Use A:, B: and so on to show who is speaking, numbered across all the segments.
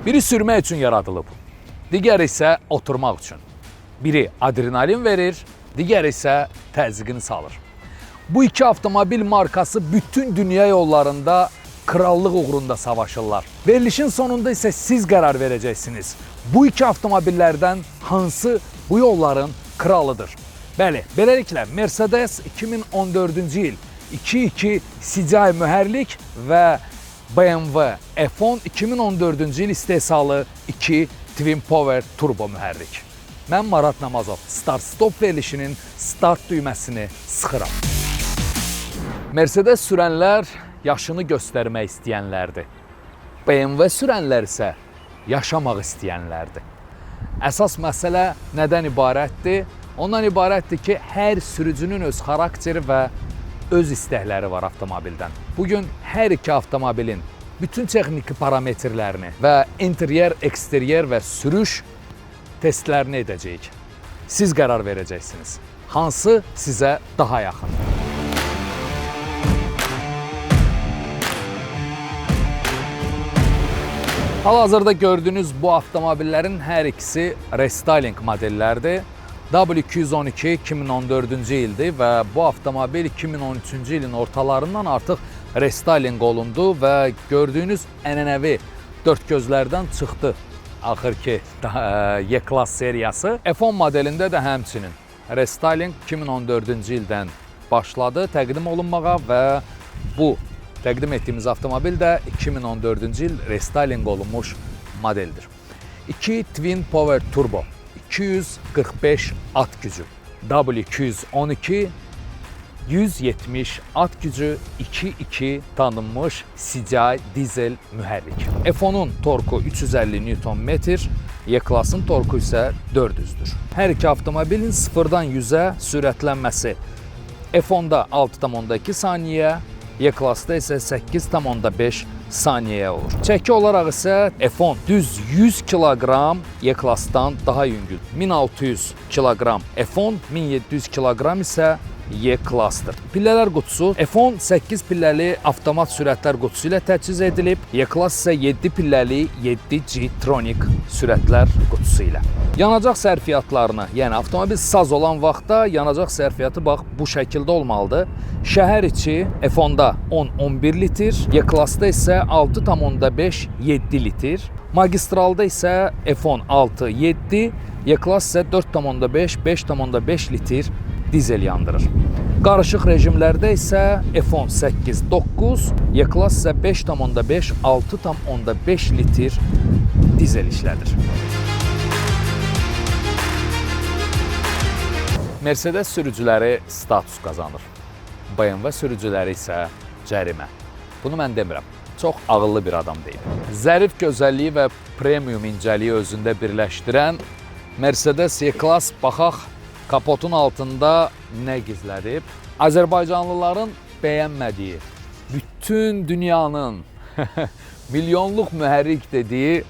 A: Biri sürmək üçün yaradılıb, digəri isə oturmaq üçün. Biri adrenalin verir, digəri isə təzyiqini salır. Bu iki avtomobil markası bütün dünya yollarında krallıq uğrunda savaşırlar. Verilişin sonunda isə siz qərar verəcəksiniz. Bu iki avtomobillərdən hansı bu yolların kralıdır? Bəli, beləliklə Mercedes 2014-cü il 2.2 CDI mühərrik və BMW F10 2014-cü il istehsalı 2 Twin Power turbo mühərrik. Mən Marat Namazov, Start Stop verilişinin start düyməsini sıxıram. Mercedes sürənlər yaşını göstərmək istəyənlərdir. BMW sürənlər isə yaşamaq istəyənlərdir. Əsas məsələ nədən ibarətdir? Ondan ibarətdir ki, hər sürücünün öz xarakteri və öz istəkləri var avtomobildən. Bugün hər iki avtomobilin bütün texniki parametrlərini və interyer, eksteryer və sürüş testlərini edəcəyik. Siz qərar verəcəksiniz. Hansı sizə daha yaxındır? Hal-hazırda gördüyünüz bu avtomobillərin hər ikisi restyling modellərdir. W212 2014-cü ildir və bu avtomobil 2013-cü ilin ortalarından artıq restyling olundu və gördüyünüz ənənəvi dörd gözlərdən çıxdı. Axır ki E-Class seriyası. F10 modelində də həmçinin restyling 2014-cü ildən başladı təqdim olunmağa və bu təqdim etdiyimiz avtomobil də 2014-cü il restyling olunmuş modeldir. 2 Twin Power Turbo, 245 at gücü, W212 170 at gücü, 2.2 tanınmış CDI dizel mühərrik. F10-un torku 350 Nm, E-Class-ın torku isə 400-dür. Hər iki avtomobilin 0-dan 100-ə sürətlənməsi F10-da 6,2 saniyə, E-Class-da isə 8,5 saniyəyə olur. Çəki olaraq isə F10 düz 100 kiloqram E-Class-dan daha yüngül. 1600 kiloqram F10, 1700 kiloqram isə E-Class-dır. Pillələr qutusu F10 8 pilləli avtomat sürətlər qutusu ilə təchiz edilib, E-Class isə 7 pilləli 7G Tronic sürətlər qutusu ilə. Yanacaq sərfiyyatlarını, yəni avtomobil saz olan vaxtda yanacaq sərfiyyatı bax bu şəkildə olmalıdır. Şəhər içi F10-da 10-11 litr, E-Class-da isə 6,5-7 litr. Magistralda isə F10 6-7, E-Class isə 4,5-5,5 litr dizel yandırır. Qarışıq rejimlərdə isə F10 8-9, E-Class isə 5,5-6,5 litr dizel işlədir. Mercedes sürücüləri status qazanır. BMW sürücüləri isə cərimə. Bunu mən demirəm. Çox ağıllı bir adam deyib. Zərif gözəlliyi və premium incəliyi özündə birləşdirən Mercedes E-Class, baxaq kapotun altında nə gizlədib? Azərbaycanlıların bəyənmədiyi, bütün dünyanın milyonluq mühərrik dediyi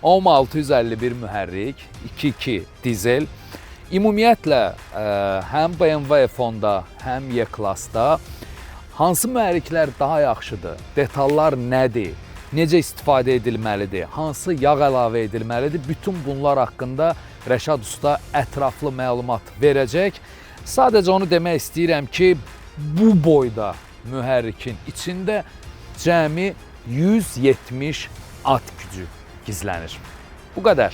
A: OM 651 mühərrik, 2.2 dizel. Ümumiyyətlə həm BMW F10-da, həm E-Class-da hansı mühərriklər daha yaxşıdır, detallar nədir, necə istifadə edilməlidir, hansı yağ əlavə edilməlidir, bütün bunlar haqqında Rəşad Usta ətraflı məlumat verəcək. Sadəcə onu demək istəyirəm ki, bu boyda mühərrikin içində cəmi 170 at gücü gizlənir. Bu qədər.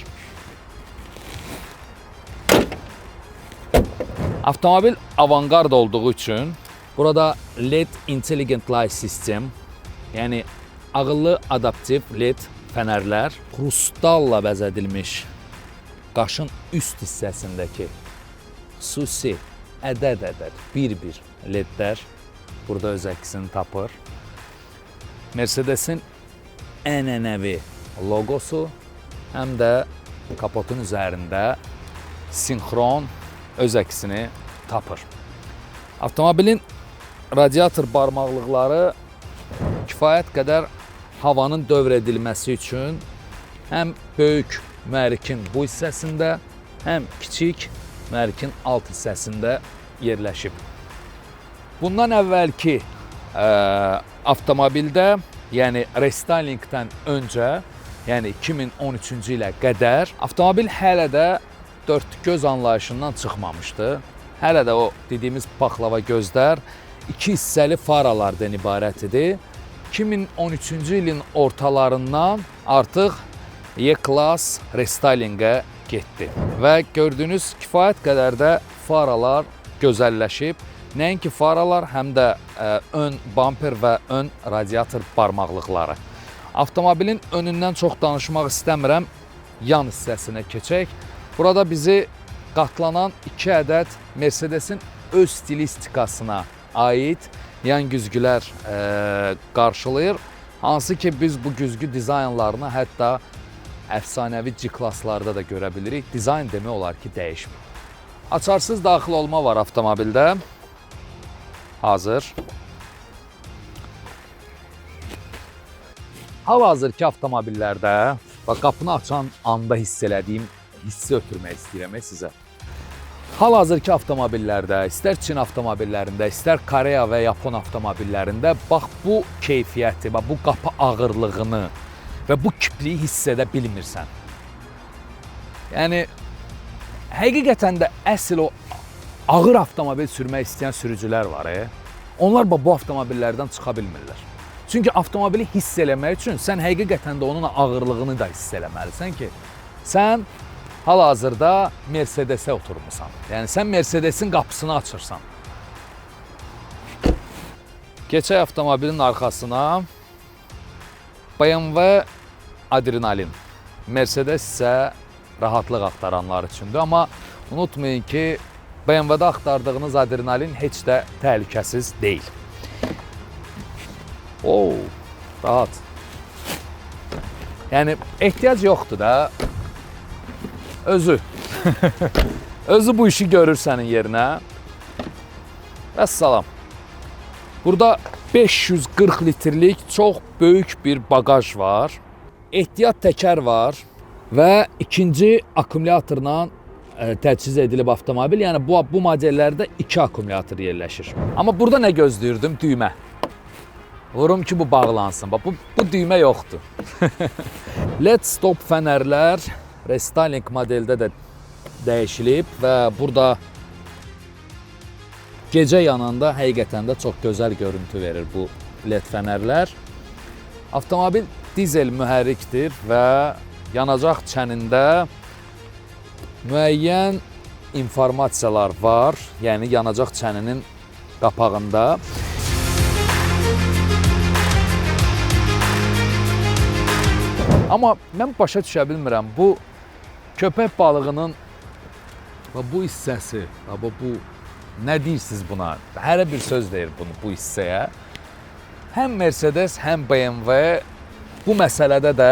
A: Avtomobil avangard olduğu üçün burada LED Intelligent Light System, yəni ağıllı adaptiv LED fənərlər, krustalla bəzədilmiş qaşın üst hissəsindəki xüsusi ədəd-ədəd bir-bir ledlər burada öz əksini tapır. Mercedesin ənənəvi loqosu həm də kapotun üzərində sinxron öz əksini tapır. Avtomobilin radiator barmaqlıqları kifayət qədər havanın dövr edilməsi üçün həm böyük mühərrikin bu hissəsində, həm kiçik mühərrikin alt hissəsində yerləşib. Bundan əvvəlki avtomobildə, yəni restylingdən öncə yəni 2013-cü ilə qədər avtomobil hələ də dörd göz anlayışından çıxmamışdı. Hələ də o dediyimiz paxlava gözlər iki hissəli faralardan ibarət idi. 2013-cü ilin ortalarından artıq E-Class restylingə getdi. Və gördüyünüz kifayət qədər də faralar gözəlləşib. Nəinki faralar, həm də ön bamper və ön radiator barmaqlıqları. Avtomobilin önündən çox danışmaq istəmirəm. Yan hissəsinə keçək. Burada bizi qatlanan iki ədəd Mercedesin öz stilistikasına aid yan güzgülər qarşılayır. Hansı ki biz bu güzgü dizaynlarını hətta əfsanəvi G-klasslarda da görə bilirik. Dizayn demək olar ki, dəyişmir. Açarsız daxil olma var avtomobildə. Hazır. Hal-hazırki avtomobillərdə bax, qapını açan anda hiss elədiyim hissi ötürmək istəyirəm sizə. Hal-hazırki avtomobillərdə, istər Çin avtomobillərində, istər Koreya və Yapon avtomobillərində bax bu keyfiyyəti, bax bu qapı ağırlığını və bu kipliyi hiss edə bilmirsən. Yəni həqiqətən də əsl o ağır avtomobil sürmək istəyən sürücülər var. Onlar bax bu avtomobillərdən çıxa bilmirlər. Çünki avtomobili hiss eləmək üçün sən həqiqətən də onun ağırlığını da hiss eləməlisən ki, sən hal-hazırda Mercedes-ə oturmusan. Yəni sən Mercedes-in qapısını açırsan. Keçək avtomobilin arxasına. BMW adrenalin. Mercedes isə rahatlıq axtaranlar üçündür. Amma unutmayın ki, BMW-də axtardığınız adrenalin heç də təhlükəsiz deyil. Oo, rahat. Yəni ehtiyac yoxdur da. Özü. Özü bu işi görür sənin yerinə. Vəssalam. Burada 540 litrlik çox böyük bir bagaj var. Ehtiyat təkər var və ikinci akkumulyatorla təchiz edilib avtomobil. Yəni bu modellərdə iki akkumulyator yerləşir. Amma burada nə gözləyirdim? Düymə. Vurum ki, bu bağlansın. Bax, bu düymə yoxdur. LED stop fənərlər restyling modeldə də dəyişilib və burada gecə yananda həqiqətən də çox gözəl görüntü verir bu LED fənərlər. Avtomobil dizel mühərrikdir və yanacaq çənində müəyyən informasiyalar var. Yəni yanacaq çəninin qapağında. Amma mən başa düşə bilmirəm, bu köpək balığının bu hissəsi, bu nə deyirsiniz buna? Hərə bir söz deyir bunu, bu hissəyə. Həm Mercedes, həm BMW bu məsələdə də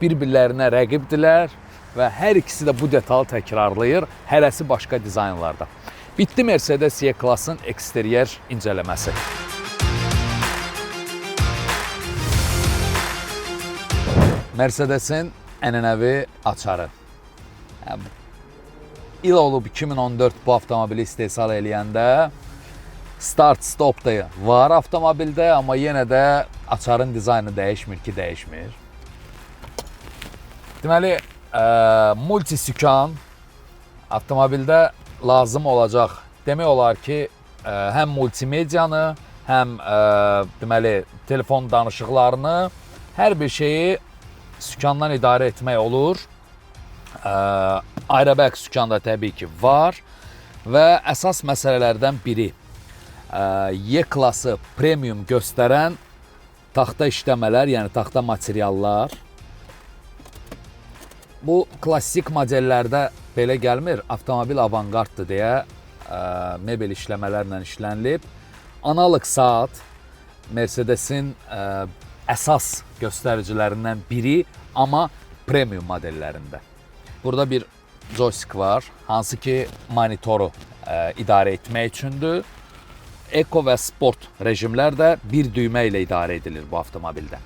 A: bir-birlərinə rəqibdirlər və hər ikisi də bu detalı təkrarlayır, hərəsi başqa dizaynlarda. Bitdi Mercedes E-Class-ın eksteryer incələməsi. Mercedesin ənənəvi açarı. İl olub 2014 bu avtomobili istehsal eləyəndə start-stop da var avtomobildə, amma yenə də açarın dizaynı dəyişmir ki, dəyişmir. Deməli, multisükan avtomobildə lazım olacaq. Demək olar ki, həm multimediyanı, həm deməli, telefon danışıqlarını, hər bir şeyi sükandan idarə etmək olur. Airbag sükan da təbii ki var və əsas məsələlərdən biri E-klası premium göstərən taxta işləmələr, yəni taxta materiallar. Bu klassik modellərdə belə gəlmir, avtomobil avangarddır deyə mebel işləmələrlə işlənilib. Analog saat Mercedesin əsas göstəricilərindən biri, amma premium modellərində. Burada bir joystick var, hansı ki monitoru idarə etmək üçündür. Eko və sport rejimlər də bir düymə ilə idarə edilir bu avtomobildə.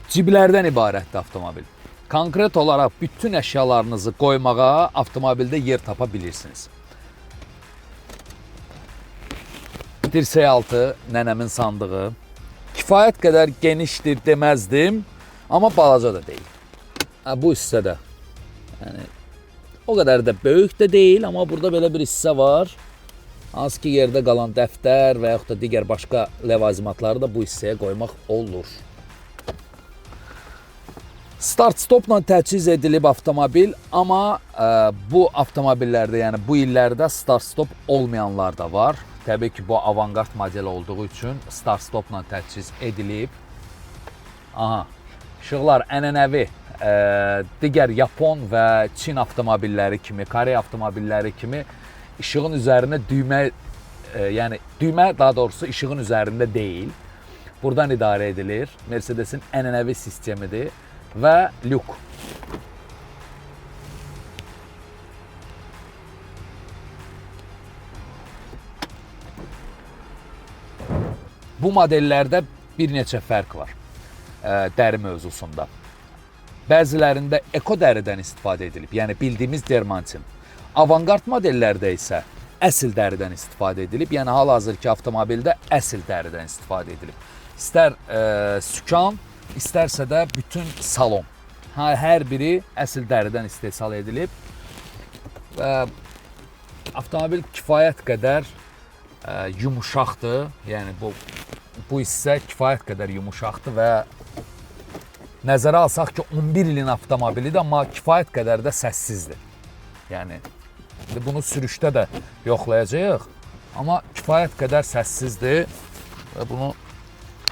A: Ciblərdən ibarətdir avtomobil. Konkret olaraq bütün əşyalarınızı qoymağa avtomobildə yer tapa bilirsiniz. Dirsək altı nənəmin sandığı. Kifayət qədər genişdir deməzdim, amma balaca da deyil. Ha, bu hissədə. Yəni o qədər də böyük də deyil, amma burada belə bir hissə var. Hansı ki yerdə qalan dəftər və yaxud da digər başqa ləvazimatları da bu hissəyə qoymaq olur. Start-stopla təchiz edilib avtomobil, amma bu avtomobillərdə, yəni bu illərdə start-stop olmayanlar da var. Təbii ki, bu avangard model olduğu üçün start-stopla təchiz edilib. Aha, işıqlar ənənəvi digər Yapon və Çin avtomobilləri kimi, Koreya avtomobilləri kimi işığın üzərinə düymə, yəni düymə daha doğrusu işığın üzərində deyil. Buradan idarə edilir. Mercedesin ənənəvi sistemidir və lük. Bu modellərdə bir neçə fərq var dəri mövzusunda. Bəzilərində eko dəridən istifadə edilib, yəni bildiyimiz dermantin. Avangard modellərdə isə əsl dəridən istifadə edilib, yəni hal-hazırki avtomobildə əsl dəridən istifadə edilib. İstər sükan, istərsə də bütün salon. Ha, hər biri əsl dəridən istehsal edilib və avtomobil kifayət qədər yumuşaqdır. Yəni bu hissə kifayət qədər yumuşaqdır və nəzərə alsaq ki, 11 ilin avtomobilidir, amma kifayət qədər də səssizdir. Yəni indi bunu sürüşdə də yoxlayacağıq, amma kifayət qədər səssizdir və bunu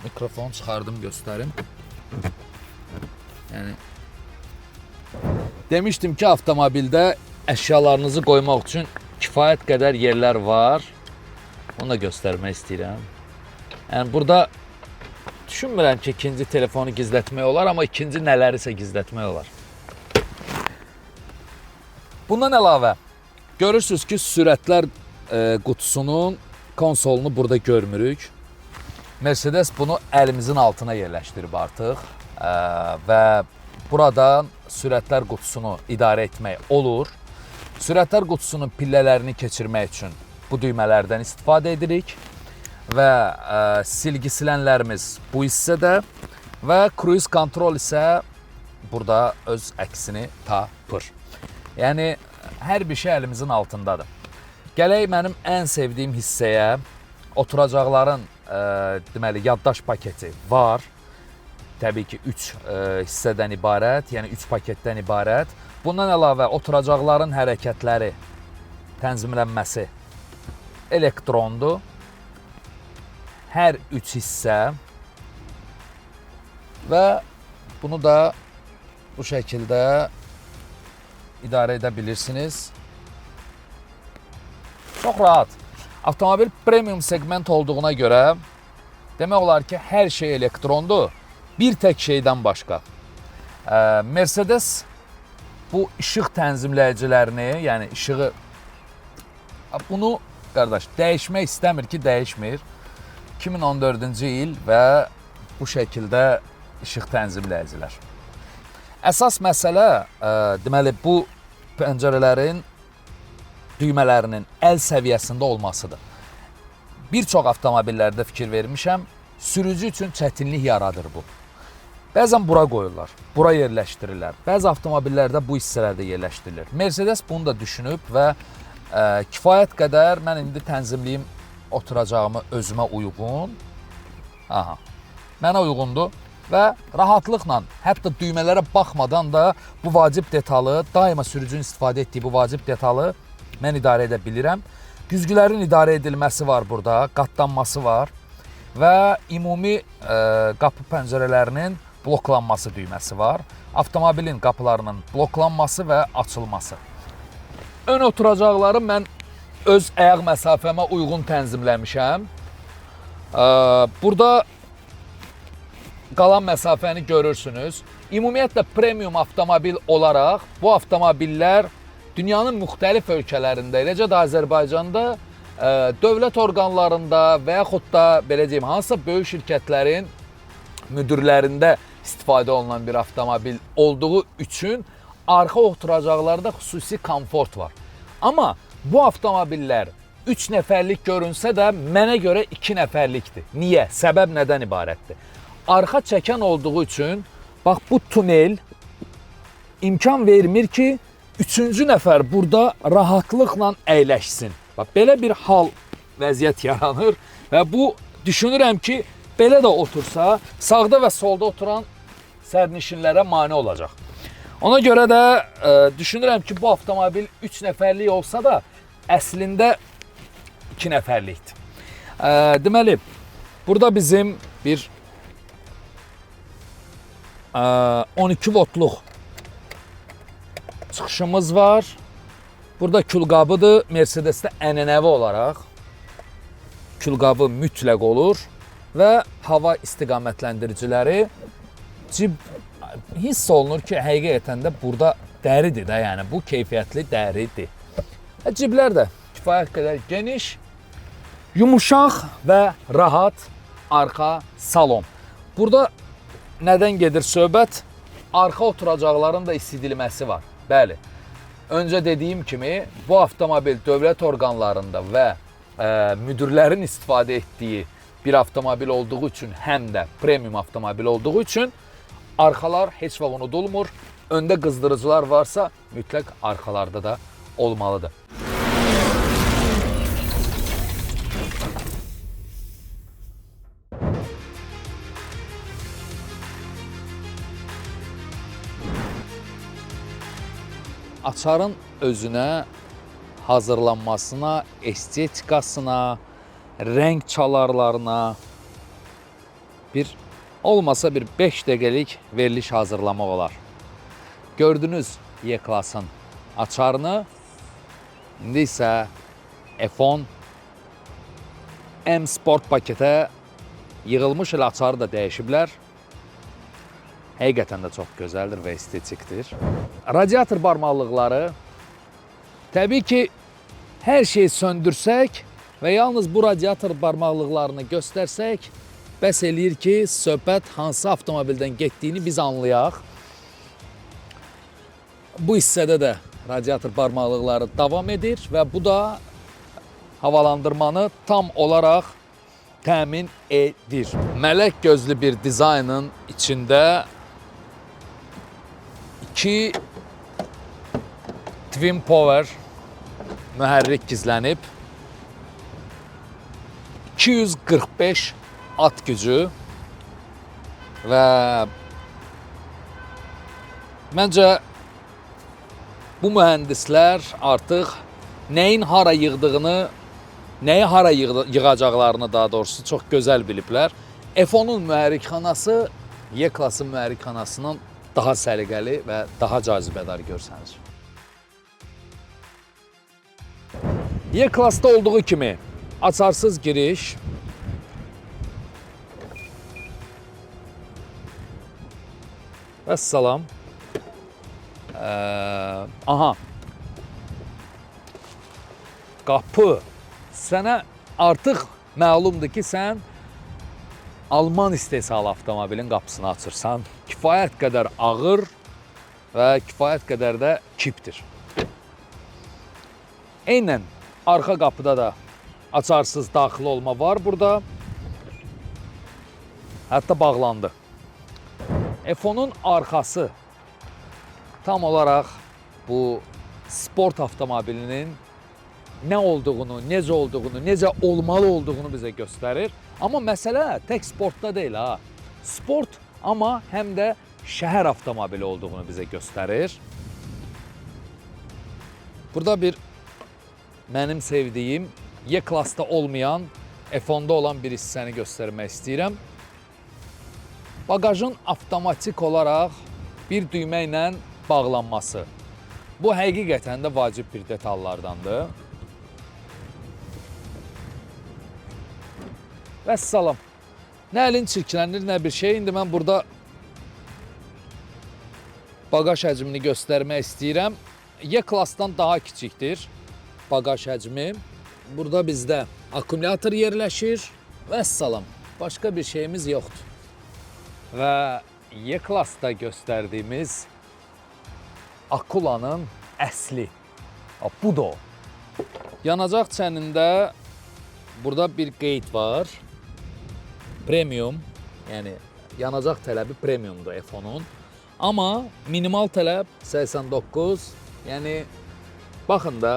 A: mikrofonu çıxardım göstərim. Yəni demişdim ki, avtomobildə əşyalarınızı qoymaq üçün kifayət qədər yerlər var. Onu da göstərmək istəyirəm. Yəni burada düşünmürəm ki, ikinci telefonu gizlətmək olar, amma ikinci nələrisə gizlətmək olar. Bundan əlavə, görürsünüz ki, sürətlər qutusunun konsolunu burada görmürük. Mercedes bunu əlimizin altına yerləşdirib artıq və buradan sürətlər qutusunu idarə etmək olur. Sürətlər qutusunun pillələrini keçirmək üçün bu düymələrdən istifadə edirik və silgi silənlərimiz bu hissədə və cruise kontrol isə burada öz əksini tapır. Yəni hər bir şey əlimizin altındadır. Gələk mənim ən sevdiyim hissəyə, oturacaqların deməli yaddaş paketi var. Təbii ki 3 hissədən ibarət, yəni 3 paketdən ibarət. Bundan əlavə oturacaqların hərəkətləri, tənzimlənməsi elektrondur. Hər 3 hissə və bunu da bu şəkildə idarə edə bilirsiniz. Çox rahat. Avtomobil premium segment olduğuna görə demək olar ki, hər şey elektrondur. Bir tək şeydən başqa. Mercedes bu işıq tənzimləyicilərini, yəni işığı bunu qardaş dəyişmək istəmir ki, dəyişmir. 2014-cü il və bu şəkildə işıq tənzimləyicilər. Əsas məsələ deməli bu pəncərələrin düymələrinin əl səviyyəsində olmasıdır. Bir çox avtomobillərdə fikir vermişəm, sürücü üçün çətinlik yaradır bu. Bəzən bura qoyurlar, bura yerləşdirirlər. Bəzi avtomobillərdə bu hissələrdə yerləşdirilir. Mercedes bunu da düşünüb və kifayət qədər mən indi tənzimləyim oturacağımı özümə uyğun. Aha, mənə uyğundur və rahatlıqla, hətta düymələrə baxmadan da bu vacib detalı, daima sürücünün istifadə etdiyi bu vacib detalı mən idarə edə bilirəm. Güzgülərin idarə edilməsi var burada, qatlanması var və ümumi qapı pəncərələrinin bloklanması düyməsi var. Avtomobilin qapılarının bloklanması və açılması. Ön oturacaqları mən öz ayaq məsafəmə uyğun tənzimləmişəm. Burada qalan məsafəni görürsünüz. Ümumiyyətlə premium avtomobil olaraq bu avtomobillər dünyanın müxtəlif ölkələrində, eləcə də Azərbaycanda dövlət orqanlarında və yaxud da belə deyim, hansısa böyük şirkətlərin müdirlərində istifadə olunan bir avtomobil olduğu üçün arxa oturacaqlarda xüsusi komfort var. Amma bu avtomobillər 3 nəfərlik görünsə də mənə görə 2 nəfərlikdir. Niyə? Səbəb nədən ibarətdir? Arxa çəkən olduğu üçün bax bu tunel imkan vermir ki, üçüncü nəfər burada rahatlıqla əyləşsin. Bax belə bir hal, vəziyyət yaranır və bu düşünürəm ki, belə də otursa, sağda və solda oturan sərnişinlərə mane olacaq. Ona görə də düşünürəm ki, bu avtomobil 3 nəfərlik olsa da əslində 2 nəfərlikdir. Deməli, burada bizim bir 12 voltluq çıxışımız var. Burada külqabıdır. Mercedesdə ənənəvi olaraq külqabı mütləq olur və hava istiqamətləndiriciləri cib hiss olunur ki, həqiqətən də burada dəridir də, yəni bu keyfiyyətli dəridir. Ciblər də kifayət qədər geniş, yumuşaq və rahat arxa salon. Burada nədən gedir söhbət? Arxa oturacaqların da isidilməsi var. Bəli. Öncə dediyim kimi bu avtomobil dövlət orqanlarında və müdirlərin istifadə etdiyi bir avtomobil olduğu üçün, həm də premium avtomobil olduğu üçün arxalar heç vaxt unudulmur. Öndə qızdırıcılar varsa mütləq arxalarda da olmalıdır. Açarın özünə, hazırlanmasına, estetikasına, rəng çalarlarına bir olmasa bir 5 dəqiqəlik veriliş hazırlamaq olar. Gördünüz Y-klasın açarını. İndi isə F10 M Sport paketə yığılmış elə açarı da dəyişiblər. Həqiqətən də çox gözəldir və estetikdir. Radiator barmaqlıqları, təbii ki, hər şeyi söndürsək və yalnız bu radiator barmaqlıqlarını göstərsək, bəs eləyir ki, söhbət hansı avtomobildən getdiyini biz anlayaq. Bu hissədə də radiator barmaqlıqları davam edir və bu da havalandırmanı tam olaraq təmin edir. Mələk gözlü bir dizaynın içində 2 Twin Power mühərrik gizlənib. 245 at gücü və məncə bu mühəndislər artıq nəyin hara yığdığını, nəyi hara yığacaqlarını daha doğrusu çox gözəl biliblər. F10-un mühərrikxanası Y-klasın mühərrikxanasından daha səliqəli və daha cazibədar görsənir. Y-klasda olduğu kimi açarsız giriş, vəssalam. Aha. Qapı. Sənə artıq məlumdur ki, sən Alman istehsalı avtomobilin qapısını açırsan. Kifayət qədər ağır və kifayət qədər də kipdir. Eynən arxa qapıda da açarsız daxil olma var burada. Hətta bağlandı. F10-un arxası tam olaraq bu sport avtomobilinin nə olduğunu, necə olduğunu, necə olmalı olduğunu bizə göstərir. Amma məsələ tək sportda deyil ha. Sport amma həm də şəhər avtomobili olduğunu bizə göstərir. Burada bir mənim sevdiyim Y-klasda olmayan F10-da olan bir hissəni göstərmək istəyirəm. Bagajın avtomatik olaraq bir düymə ilə bağlanması. Bu həqiqətən də vacib bir detallardandır. Vəssalam. Nə əlin çirklənir, nə bir şey. İndi mən burada bagaj həcmini göstərmək istəyirəm. Y-klasdan daha kiçikdir bagaj həcmi. Burada bizdə akkumulyator yerləşir. Vəssalam. Başqa bir şeyimiz yoxdur. Və Y-klasda göstərdiyimiz Akulanın əsli. Bu da o. Yanacaq çənində burada bir qeyd var. Premium, yəni yanacaq tələbi premiumdur F10-un. Amma minimal tələb 89, yəni baxın da,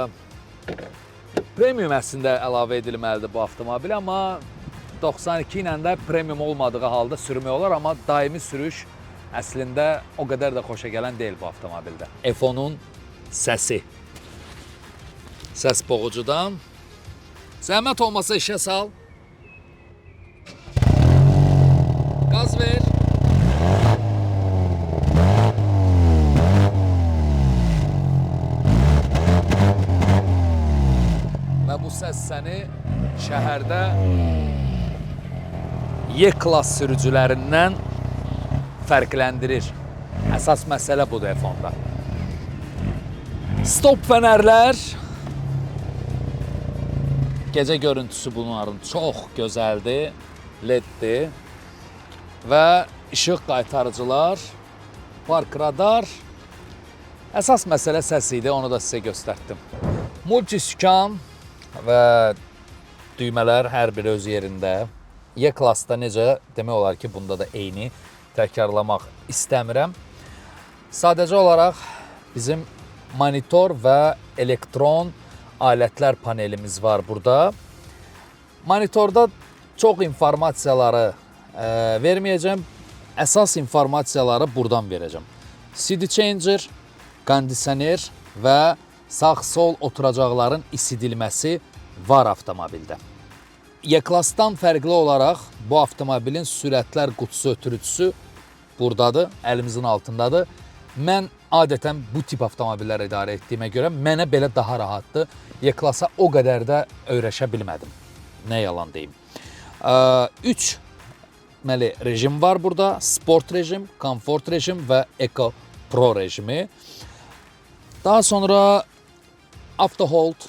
A: premium əslində əlavə edilməlidir bu avtomobilə, amma 92 ilə də premium olmadığı halda sürmək olar, amma daimi sürüş əslində o qədər də xoşa gələn deyil bu avtomobildə. F10-un səsi. Səs boğucudan. Zəhmət olmasa işə sal. Qaz ver. Və bu səs səni şəhərdə Y-klass sürücülərindən fərqləndirir. Əsas məsələ budur F10-da. Stop fənərlər. Gecə görüntüsü bunların çox gözəldir. LED-dir. Və işıq qaytarıcılar, park radar. Əsas məsələ səs idi, onu da sizə göstərdim. Multiskan və düymələr hər biri öz yerində. Y-klassda necə, demək olar ki, bunda da eyni, təkrarlamaq istəmirəm. Sadəcə olaraq bizim monitor və elektron alətlər panelimiz var burada. Monitorda çox informasiyaları verməyəcəm. Əsas informasiyaları buradan verəcəm. CD changer, kondisioner və sağ-sol oturacaqların isidilməsi var avtomobildə. Y-klassdan fərqli olaraq bu avtomobilin sürətlər qutusu ötürücüsü buradadır, əlimizin altındadır. Mən adətən bu tip avtomobillər idarə etdiyimə görə mənə belə daha rahatdır. Y-klassa o qədər də öyrəşə bilmədim. Nə yalan deyim. 3 deməli rejim var burada. Sport rejim, komfort rejim və Eco Pro rejimi. Daha sonra auto hold,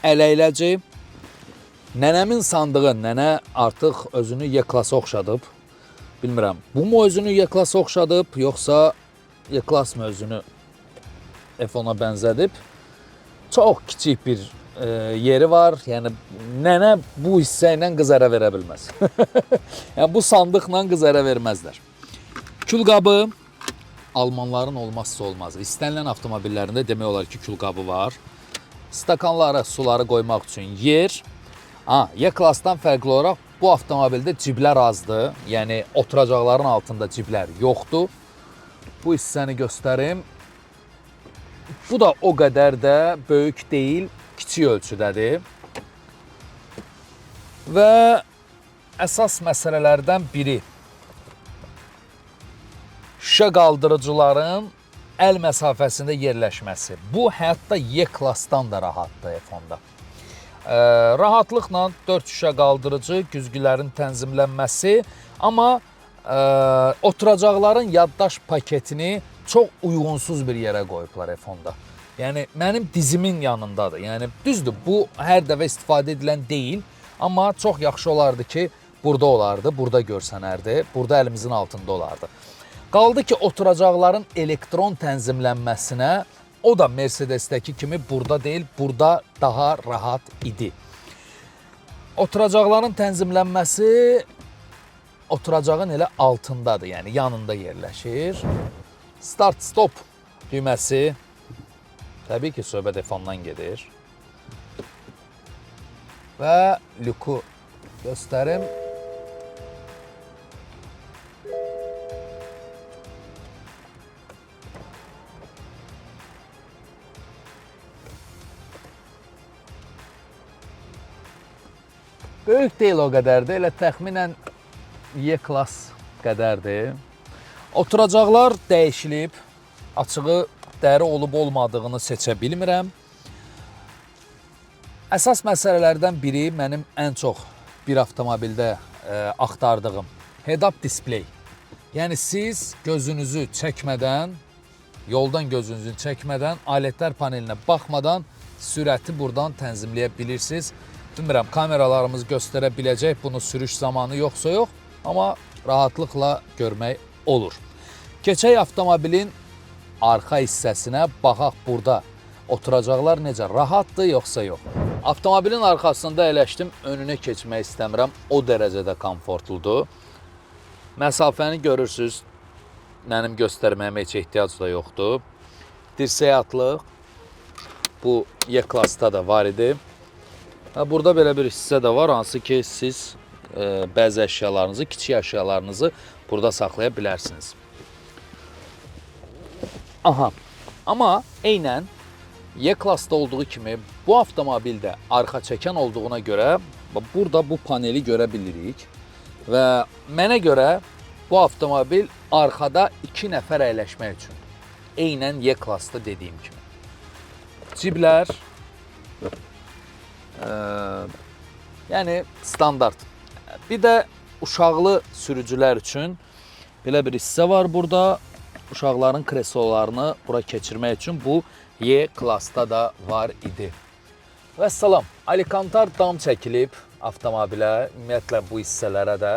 A: ələyləci. Nənəmin sandığı, nənə artıq özünü Y-klassa oxşadıb. Bilmirəm, bu mu özünü Y-klassa oxşadıb, yoxsa Y-klass mı özünü F10-a bənzədib? Çox kiçik bir yeri var. Yəni nənə bu hissə ilə qız ərə verə bilməz. Yəni bu sandıqla qız ərə verməzlər. Külqabı almanların olmazsa olmazı. İstənilən avtomobillərində demək olar ki, külqabı var. Stakanlara suları qoymaq üçün yer. Ha, Y-klassdan fərqli olaraq bu avtomobildə ciblər azdır. Yəni oturacaqların altında ciblər yoxdur. Bu hissəni göstərim. Bu da o qədər də böyük deyil, kiçik ölçüdədir. Və əsas məsələlərdən biri şüşə qaldırıcıların əl məsafəsində yerləşməsi. Bu hətta Y-klassdan da rahatdır F10-da. Rahatlıqla 4 şüşə qaldırıcı, güzgülərin tənzimlənməsi, amma oturacaqların yaddaş paketini çox uyğunsuz bir yerə qoyublar F10-da. Yəni mənim dizimin yanındadır. Yəni düzdür, bu hər dəfə istifadə edilən deyil, amma çox yaxşı olardı ki, burada olardı, burada görsənərdi, burada əlimizin altında olardı. Qaldı ki, oturacaqların elektron tənzimlənməsinə, o da Mercedesdəki kimi burada deyil, burada daha rahat idi. Oturacaqların tənzimlənməsi oturacağın elə altındadır, yəni yanında yerləşir. Start stop düyməsi, təbii ki, söhbət F10-dan gedir. Və lüku göstərim. Böyük deyil o qədər də, elə təxminən Y-klass qədərdir. Oturacaqlar dəyişilib, açığı dəri olub olmadığını seçə bilmirəm. Əsas məsələlərdən biri mənim ən çox bir avtomobildə axtardığım head-up display. Yəni siz gözünüzü çəkmədən, yoldan gözünüzü çəkmədən, alətlər panelinə baxmadan sürəti buradan tənzimləyə bilirsiniz. Bilmirəm, kameralarımız göstərə biləcək bunu sürüş zamanı yoxsa yox, amma rahatlıqla görmək olur. Keçək avtomobilin arxa hissəsinə, baxaq burada oturacaqlar necə, rahatdır yoxsa yox. Avtomobilin arxasında əyləşdim, önünə keçmək istəmirəm. O dərəcədə komfortludur. Məsafəni görürsüz. Mənim göstərməyimə heç ehtiyac da yoxdur. Dirsək atlıq bu E-klassda da var idi. Və burada belə bir hissə də var, hansı ki siz bəzi əşyalarınızı, kiçik əşyalarınızı burada saxlaya bilərsiniz. Aha. Amma eynən E-klassda olduğu kimi bu avtomobildə arxa çəkən olduğuna görə burada bu paneli görə bilirik və mənə görə bu avtomobil arxada 2 nəfər əyləşmək üçündür. Eynən E-klassda dediyim kimi. Ciblər yəni standart. Bir də uşaqlı sürücülər üçün belə bir hissə var burada. Uşaqların kreslolarını bura keçirmək üçün bu E-klassda da var idi. Vəssalam, Alikantar dam çəkilib avtomobilə, ümumiyyətlə bu hissələrə də.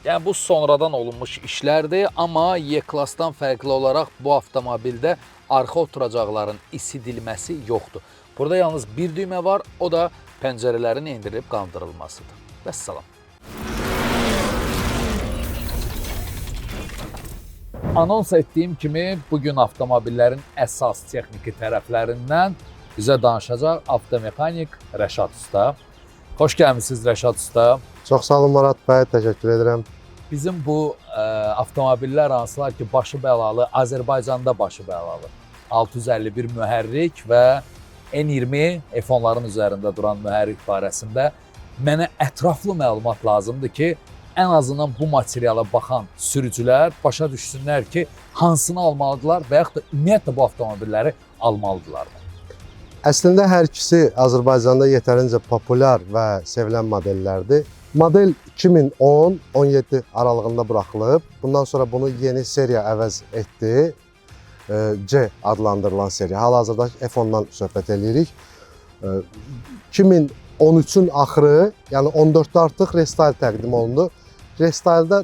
A: Yəni bu sonradan olunmuş işlərdir, amma E-klassdan fərqli olaraq bu avtomobildə arxa oturacaqların isidilməsi yoxdur. Burada yalnız bir düymə var, o da pəncərələrin endirilib qaldırılmasıdır. Vəssalam. Anons etdiyim kimi bugün avtomobillərin əsas texniki tərəflərindən bizə danışacaq avtomexanik Rəşad Usta. Xoş gəlmisiniz Rəşad Usta.
B: Çox sağ olun Marat bəy, təşəkkür edirəm.
A: Bizim bu avtomobillər hansılar ki, başı bəlalı, Azərbaycanda başı bəlalı 651 mühərrik və N20 F10-ların üzərində duran mühərrik barəsində mənə ətraflı məlumat lazımdır ki, ən azından bu materiala baxan sürücülər başa düşsünlər ki, hansını almalıdırlar və yaxud da ümumiyyətlə bu avtomobilləri almalıdırlar.
B: Əslində hər ikisi Azərbaycanda yetərincə populyar və sevilən modellərdir. Model 2010-17 aralığında buraxılıb. Bundan sonra bunu yeni seriya əvəz etdi. C adlandırılan seriya. Hal-hazırda F10-dan söhbət eləyirik. 2013-ün axırı, yəni 14-də artıq restyle təqdim olundu. Restyle'da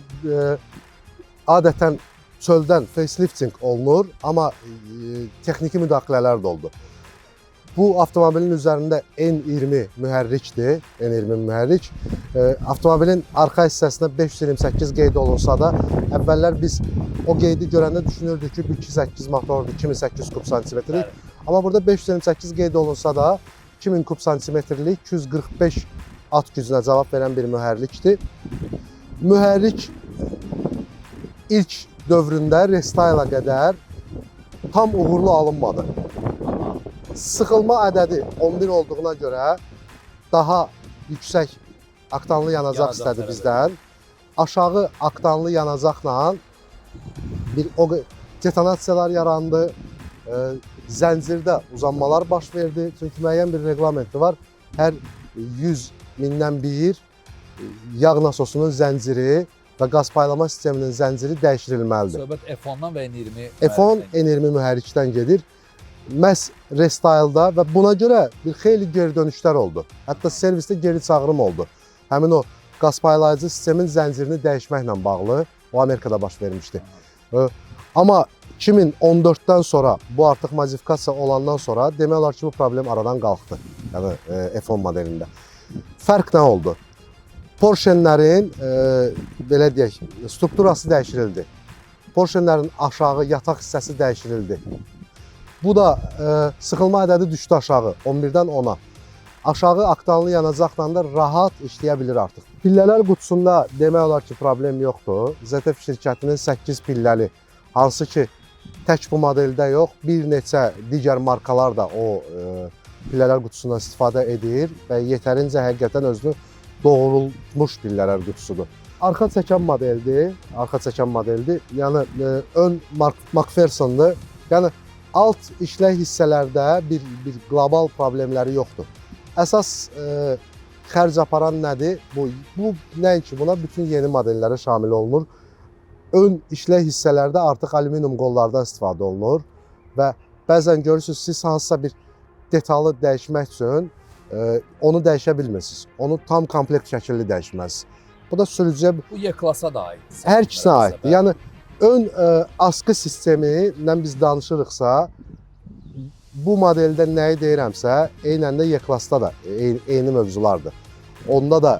B: adətən çöldən facelifting olunur, amma texniki müdaxilələr də oldu. Bu avtomobilin üzərində N20 mühərrikdir, N20 mühərrik. Avtomobilin arxa hissəsində 528 qeyd olunsa da, əvvəllər biz o qeydi görəndə düşünürdük ki, bu 2.8 motordur, 2800 kub santimetrlik. Amma burada 528 qeyd olunsa da, 2000 kub santimetrlik 245 at gücünə cavab verən bir mühərrikdir. Mühərrik ilk dövründə restyle-a qədər tam uğurlu alınmadı. Sıxılma ədədi 11 olduğuna görə daha yüksək aktanlı yanacaq istədi bizdən. Aşağı aktanlı yanacaqla bir o detonasiyalar yarandı, zəncirdə uzanmalar baş verdi. Çünki müəyyən bir reqlamenti var. Hər 100 mindən bir yağ nasosunun zənciri və qaz paylama sisteminin zənciri dəyişdirilməlidir.
A: Söhbət F10-dan və N20
B: F10 N20 mühərrikdən gedir. Məhz restyle-da və buna görə bir xeyli geri dönüşlər oldu. Hətta servisdə geri çağırım oldu. Həmin o qaz paylayıcı sistemin zəncirini dəyişməklə bağlı o Amerikada baş vermişdi. Amma 2014-dən sonra bu artıq modifikasiya olandan sonra demək olar ki, bu problem aradan qalxdı. Yəni F10 modelində. Fərq nə oldu? Porsche-lərin belə deyək, strukturası dəyişdirildi. Porsche-lərin aşağı yataq hissəsi dəyişdirildi. Bu da sıxılma ədədi düşdü aşağı 11-dən 10-a. Aşağı aktanlı yanacaqla da rahat işləyə bilir artıq. Pillələr qutusunda demək olar ki, problem yoxdur. ZF şirkətinin 8 pilləli, hansı ki tək bu modeldə yox, bir neçə digər markalar da o pillələr qutusundan istifadə edir və yetərincə həqiqətən özünü doğrulmuş pillələr qutusudur. Arxa çəkən modeldir, arxa çəkən modeldir. Yəni ön McPherson'dır. Yəni alt işlək hissələrdə bir qlobal problemləri yoxdur. Əsas xərc aparan nədir? Bu nəinki buna bütün yeni modellərə şamil olunur. Ön işlək hissələrdə artıq alüminium qollardan istifadə olunur və bəzən görürsünüz siz hansısa bir detalı dəyişmək üçün onu dəyişə bilmirsiniz. Onu tam komplekt şəkilli dəyişməlisiniz. Bu da sürücüyə
A: Bu E-klassa da aid.
B: Hər ikisinə aiddir. Yəni ön askı sistemi ilə biz danışırıqsa, Bu modeldə nəyi deyirəmsə, eynən də E-Class-da da eyni mövzulardır. Onda da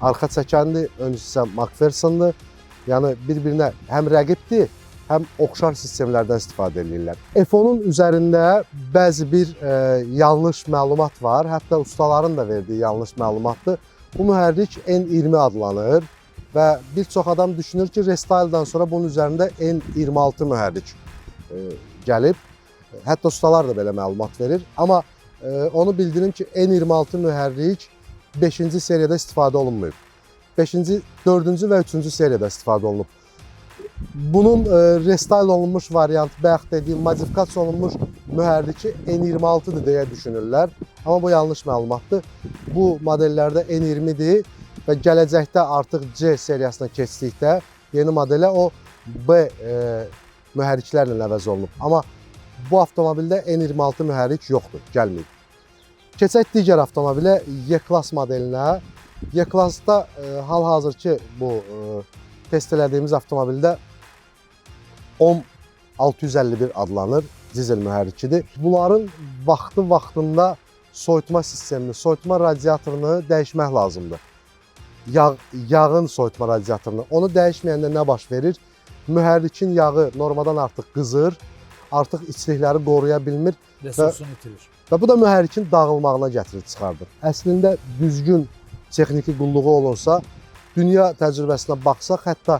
B: arxa çəkəndir, ön hissə McPherson'dır. Yəni bir-birinə həm rəqibdir, həm oxşar sistemlərdən istifadə edirlər. F10-un üzərində bəzi bir yanlış məlumat var. Hətta ustaların da verdiyi yanlış məlumatdır. Bu mühərrik N20 adlanır və bir çox adam düşünür ki, restyle-dan sonra bunun üzərində N26 mühərrik gəlib. Hətta ustalar da belə məlumat verir. Amma onu bildirim ki, N26 mühərrik 5-ci seriyada istifadə olunmayıb. 5-ci, 4-cü və 3-cü seriyada istifadə olunub. Bunun restyle olunmuş variantı, bayaq dediyim modifikasiya olunmuş mühərriki N26-dır deyə düşünürlər. Amma bu yanlış məlumatdır. Bu modellərdə N20-dir və gələcəkdə artıq C seriyasına keçdikdə yeni modelə o B mühərriklərlə əvəz olunub. Amma bu avtomobildə N26 mühərrik yoxdur, gəlməyib. Keçək digər avtomobilə, E-Class modelinə. E-Class-da hal-hazırki bu test elədiyimiz avtomobildə OM 651 adlanır, dizel mühərrikidir. Bunların vaxtı-vaxtında soyutma sistemini, soyutma radiatorunu dəyişmək lazımdır. Yağın soyutma radiatorunu. Onu dəyişməyəndə nə baş verir? Mühərrikin yağı normadan artıq qızır, artıq içlikləri qoruya bilmir.
A: Resursunu itirir.
B: Və bu da mühərrikin dağılmağına gətirir, çıxardır. Əslində düzgün texniki qulluğu olunsa, dünya təcrübəsinə baxsaq, hətta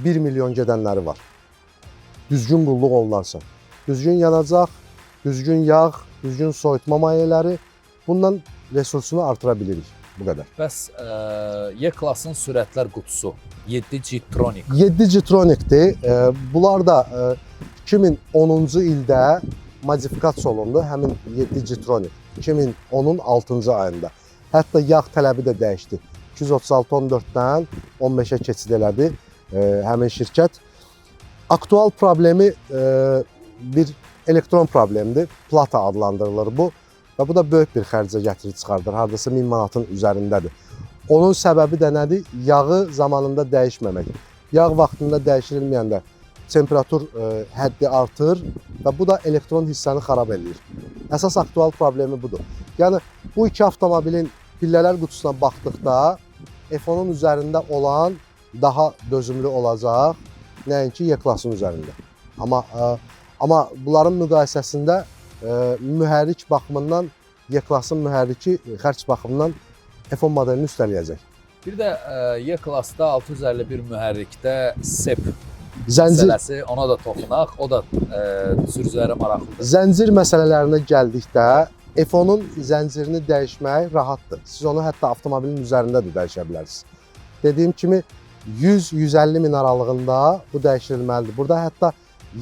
B: 1 milyon gedənləri var. Düzgün qulluq olunarsa. Düzgün yanacaq, düzgün yağ, düzgün soyutma mayeləri, bundan resursunu artıra bilirik. Bu qədər.
A: Bəs E-Class-ın sürətlər qutusu 7 G-Tronic.
B: 7 G-Tronic'dir. Bunlar da 2010-cu ildə modifikasiya olundu. Həmin 7 G-Tronic 2010-un 6-cı ayında. Hətta yağ tələbi də dəyişdi. 236-14-dən 15-ə keçid elədi həmin şirkət. Aktual problemi bir elektron problemidir. Plata adlandırılır bu. Və bu da böyük bir xərcə gətirib çıxardır. Hardasa 1000 manatın üzərindədir. Onun səbəbi də nədir? Yağı zamanında dəyişməmək. Yağ vaxtında dəyişirilməyəndə temperatur həddi artır və bu da elektron hissəni xarab eləyir. Əsas aktual problemi budur. Yəni bu iki avtomobilin pillələr qutusuna baxdıqda F10-un üzərində olan daha dözümlü olacaq, nəinki E-Class-ın üzərində. Amma bunların müqayisəsində mühərrik baxımından E-Class-ın mühərriki xərc baxımından F10 modelini üstələyəcək.
A: Bir də E-Class-da 651 mühərrikdə SEP
B: Zəncir
A: məsələsi, ona da toxunaq. O da sürücülərə maraqlıdır.
B: Zəncir məsələlərinə gəldikdə F10-un zəncirini dəyişmək rahatdır. Siz onu hətta avtomobilin üzərində də dəyişə bilərsiniz. Dediyim kimi 100-150 min aralığında bu dəyişirilməlidir. Burada hətta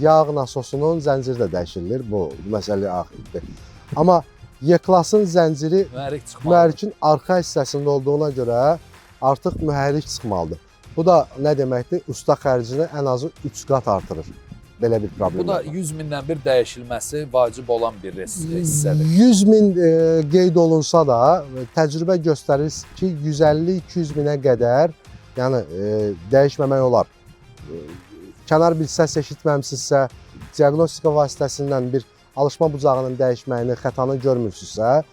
B: yağ nasosunun zənciri də dəyişilir. Bu məsələ axirdir. Amma E-Class-ın zənciri
A: Mühərrik çıxmalıdır.
B: mühərrikin arxa hissəsində olduğuna görə artıq mühərrik çıxmalıdır. Bu da nə deməkdir? Usta xərcini ən azı 3 qat artırır. Belə bir problem
A: Bu da
B: var.
A: 100 mindən bir dəyişilməsi vacib olan bir hissədir.
B: 100 min qeyd olunsa da təcrübə göstərir ki, 150-200 minə qədər, yəni dəyişməmək olar. Kənar bir səs eşitməmisinizsə, diaqnostika vasitəsindən bir alışma bucağının dəyişməyini, xətanı görmürsünüzsə,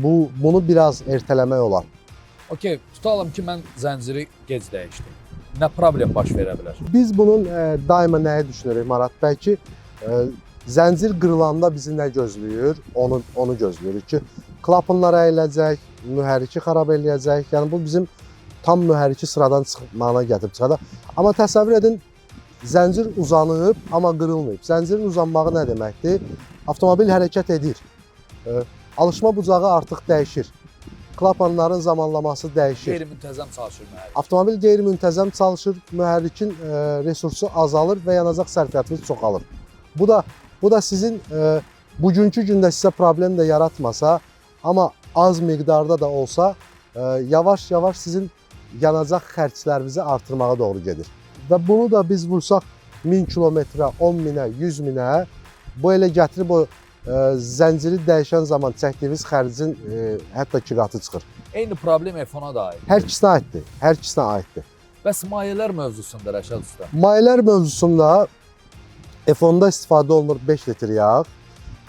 B: bunu biraz ertələmək olar.
A: Okey, tutalım ki, mən zənciri gec dəyişdim. Nə problem baş verə bilər?
B: Biz bunun daima nəyi düşünürük Marat bəy ki, zəncir qırılanda bizi nə gözləyir? Onu gözləyirik ki, klapanlar əyiləcək, mühərriki xarab eləyəcək. Yəni bu bizim tam mühərriki sıradan çıxmağına gətirib çıxardır. Amma təsəvvür edin, zəncir uzanıb, amma qırılmayıb. Zəncirin uzanmağı nə deməkdir? Avtomobil hərəkət edir. Alışma bucağı artıq dəyişir. Klapanların zamanlaması dəyişir.
A: Qeyri-müntəzəm çalışır mühərrik.
B: Avtomobil qeyri-müntəzəm çalışır, mühərrikin resursu azalır və yanacaq sərfiyyatınız çoxalır. Bu da sizin bugünkü gündə sizə problem də yaratmasa, amma az miqdarda da olsa, yavaş-yavaş sizin yanacaq xərclərinizi artırmağa doğru gedir. Və bunu da biz vursaq 1000 kilometrə, 10 minə, 100 minə, bu elə gətirib o zənciri dəyişən zaman çəkdiyiniz xərcin hətta 2 qatı çıxır.
A: Eyni problem F10-a da aid.
B: Hər ikisinə aiddir. Hər ikisinə aiddir.
A: Bəs mayələr mövzusunda Rəşad usta?
B: Mayələr mövzusunda F10-da istifadə olunur 5 litr yağ.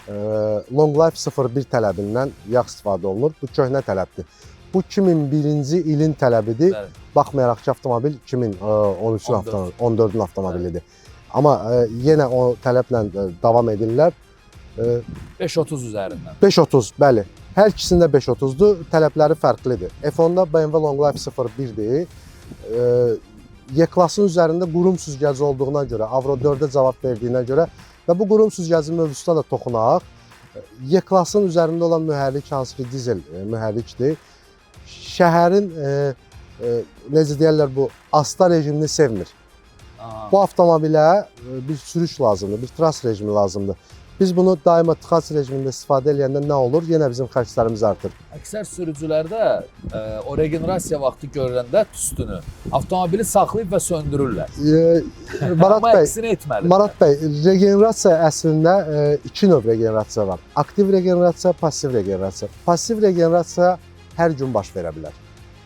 B: Long Life 01 tələbindən yağ istifadə olunur. Bu köhnə tələbdir. Bu 2001-ci ilin tələbidir.
A: Bəli.
B: Baxmayaraq ki, avtomobil 2013-ün
A: 14.
B: avtomobil, 14-ün avtomobilidir. Amma yenə o tələblə davam edirlər.
A: 5.30 üzərindən.
B: 5.30, bəli. Hər ikisində 5.30-dur, tələbləri fərqlidir. F10-da BMW Long Life 01-dir. E-klasın üzərində qurum süzgəci olduğuna görə, Avro 4-ə cavab verdiyinə görə və bu qurum süzgəci mövzusuna da toxunaq. E-klasın üzərində olan mühərrik hansı ki dizel mühərrikdir. Şəhərin necə deyirlər bu asta rejimini sevmir.
A: Aha.
B: Bu avtomobilə bir sürüş lazımdır, bir tras rejimi lazımdır. Biz bunu daima tıxac rejimində istifadə eləyəndə nə olur? Yenə bizim xərclərimiz artır.
A: Əksər sürücülərdə o regenerasiya vaxtı görəndə tüstünü avtomobili saxlayıb və söndürürlər.
B: Marat
A: Amma
B: bəy,
A: əksinə etməlidir.
B: Marat bəy, regenerasiya əslində iki növ regenerasiya var. Aktiv regenerasiya, passiv regenerasiya. Passiv regenerasiya hər gün baş verə bilər.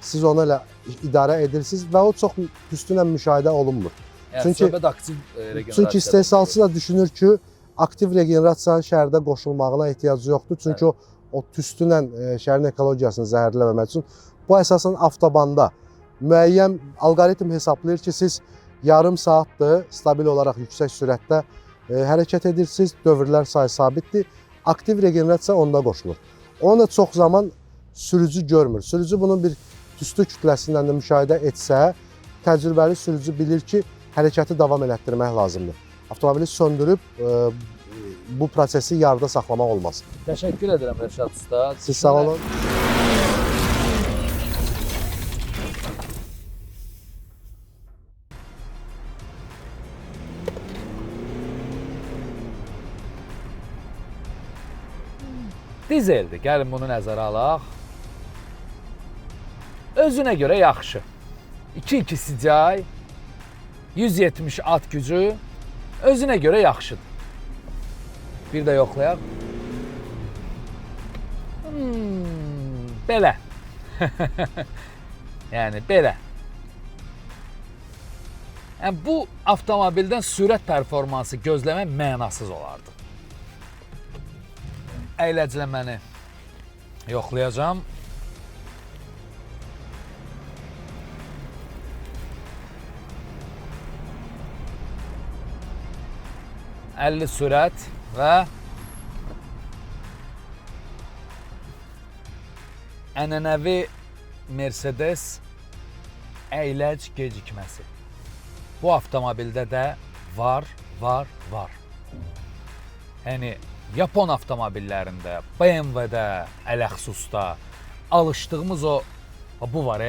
B: Siz onu elə idarə edirsiniz və o çox tüstü ilə müşahidə olunmur.
A: Yəni,
B: çünki-
A: söhbət aktiv regenerasiyadan
B: Çünki istehsalçı da düşünür ki, aktiv regenerasiyanın şəhərdə qoşulmağına ehtiyacı yoxdur. Çünki o tüstü ilə şəhərin ekologiyasını zəhərləməmək üçün bu əsasən avtobanda müəyyən alqoritm hesablayır ki, siz yarım saatdır stabil olaraq yüksək sürətdə hərəkət edirsiniz, dövrlər sayı sabitdir. Aktiv regenerasiya onda qoşulur. Onu da çox zaman sürücü görmür. Sürücü bunun bir tüstü kütləsindən də müşahidə etsə, təcrübəli sürücü bilir ki, hərəkəti davam elətdirmək lazımdır. Avtomobili söndürüb bu prosesi yarıda saxlamaq olmaz.
A: Təşəkkür edirəm Rəşad usta.
B: Siz sağ olun.
A: Dizeldir. Gəlin bunu nəzərə alaq. Özünə görə yaxşı. 2.2 CDI, 170 at gücü özünə görə yaxşıdır. Bir də yoxlayaq. Belə. Yəni belə. Yəni bu avtomobildən sürət performansı gözləmək mənasız olardı. Əyləcləməni yoxlayacağam. ...50 sürət və ənənəvi Mercedes əyləc gecikməsi. Bu avtomobildə də var, var, var. Yəni Yapon avtomobillərində, BMW-də, ələxsusda alışdığımız o ha, bu var,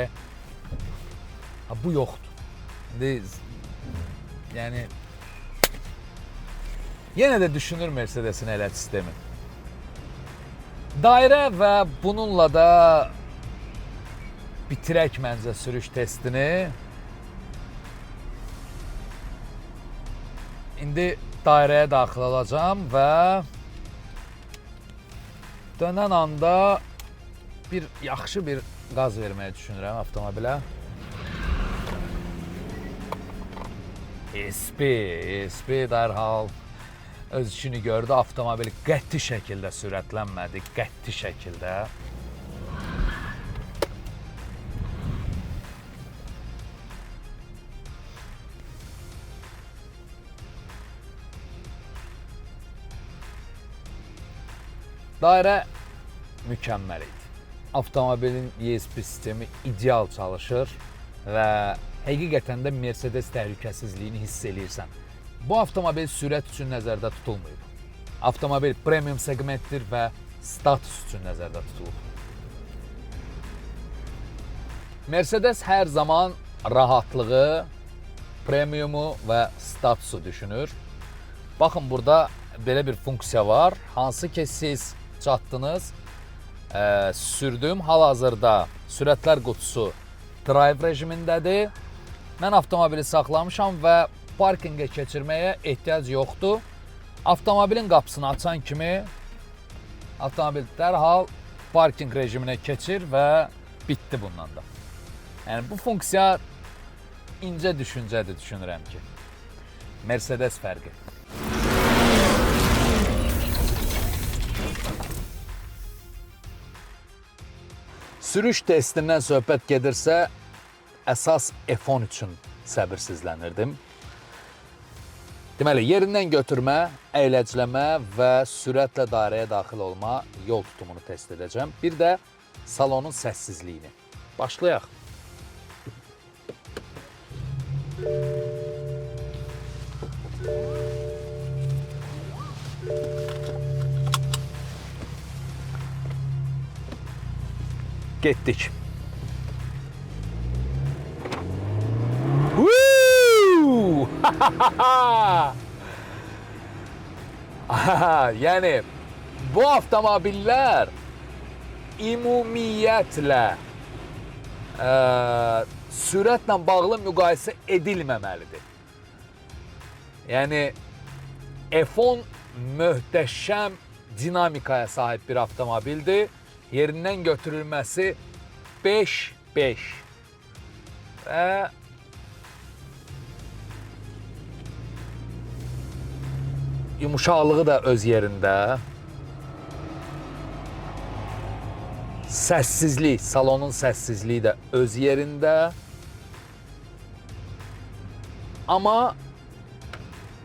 A: ha, bu yoxdur. İndi yəni yenə də düşünür Mercedesin əyləc sistemi. Dairə və bununla da bitirək məncə sürüş testini. İndi dairəyə daxil olacağam və dönən anda bir yaxşı bir qaz verməyi düşünürəm avtomobilə. ESP, ESP dərhal öz işini gördü. Avtomobil qəti şəkildə sürətlənmədi, qəti şəkildə. Dairə mükəmməl idi. Avtomobilin ESP sistemi ideal çalışır və həqiqətən də Mercedes təhlükəsizliyini hiss eləyirsən. Bu avtomobil sürət üçün nəzərdə tutulmayıb. Avtomobil premium segmentdir və status üçün nəzərdə tutulub. Mercedes hər zaman rahatlığı, premiumu və statusu düşünür. Baxın, burada belə bir funksiya var, hansı ki siz çatdınız, sürdüyüm hal-hazırda sürətlər qutusu drive rejimindədir. Mən avtomobili saxlamışam və parkinqə keçirməyə ehtiyac yoxdur. Avtomobilin qapısını açan kimi avtomobil dərhal parkinq rejiminə keçir və bitdi bundan da. Yəni bu funksiya incə düşüncədir düşünürəm ki. Mercedes fərqi. Sürüş testindən söhbət gedirsə, əsas F10 üçün səbirsizlənirdim. Deməli, yerindən götürmə, əyləcləmə və sürətlə dairəyə daxil olma yol tutumunu test edəcəm. Bir də salonun səssizliyini. Başlayaq. Getdik. Woo! Yəni bu avtomobillər ümumiyyətlə sürətlə bağlı müqayisə edilməməlidir. Yəni F10 möhtəşəm dinamikaya sahib bir avtomobildir. Yerindən götürülməsi 5-5 və yumuşaqlığı da öz yerində. Səssizlik, salonun səssizliyi də öz yerində. Amma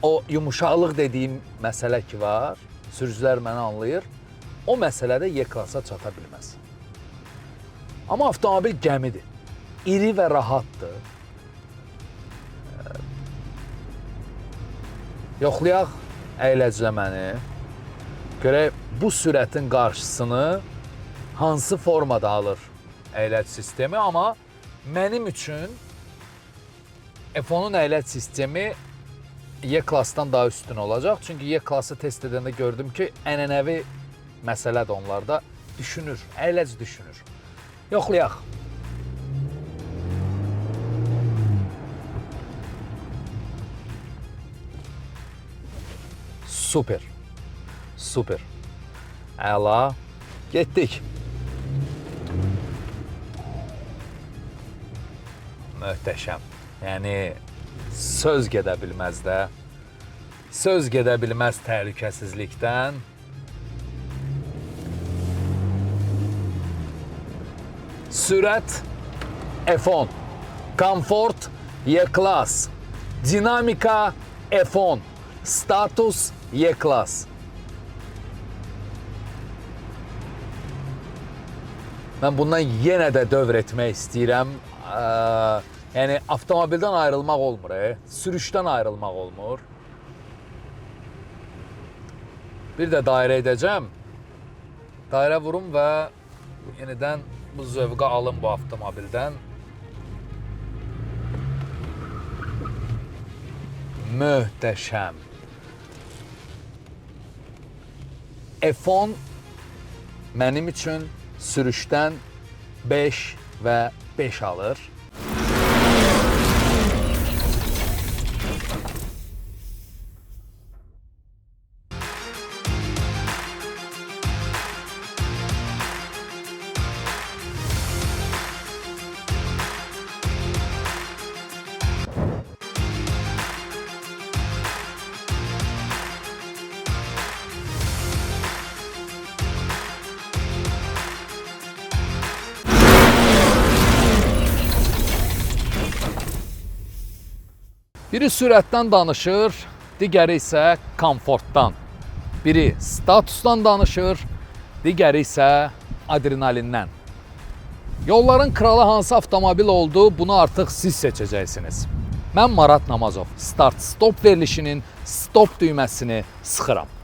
A: o yumuşaqlıq dediyim məsələ ki var, sürücülər məni anlayır. O məsələdə Y-klasa çata bilməz. Amma avtomobil gəmidir. İri və rahatdır. Yoxlayaq əyləcləməni. Görək bu sürətin qarşısını hansı formada alır əyləc sistemi, amma mənim üçün F10-un əyləc sistemi Y-klasdan daha üstün olacaq. Çünki Y-klası test edəndə gördüm ki, ənənəvi məsələdir onlarda. Düşünür, əyləc düşünür. Yoxlayaq. Super. Super. Əla. Getdik. Möhtəşəm. Yəni söz gedə bilməz də. Söz gedə bilməz təhlükəsizlikdən. Sürət F10. Komfort Y-klas. Dinamika F10. Status Y-klas. Mən bundan yenə də dövr etmək istəyirəm. Yəni avtomobildən ayrılmaq olmur, sürüşdən ayrılmaq olmur. Bir də dairə edəcəm. Dairə vurum və yenidən bu zövqü alım bu avtomobildən. Möhtəşəm. F10 mənim üçün sürüşdən 5 və 5 alır. Biri sürətdən danışır, digəri isə komfortdan. Biri statusdan danışır, digəri isə adrenalindən. Yolların kralı hansı avtomobil oldu, bunu artıq siz seçəcəksiniz. Mən Marat Namazov, Start Stop verilişinin stop düyməsini sıxıram.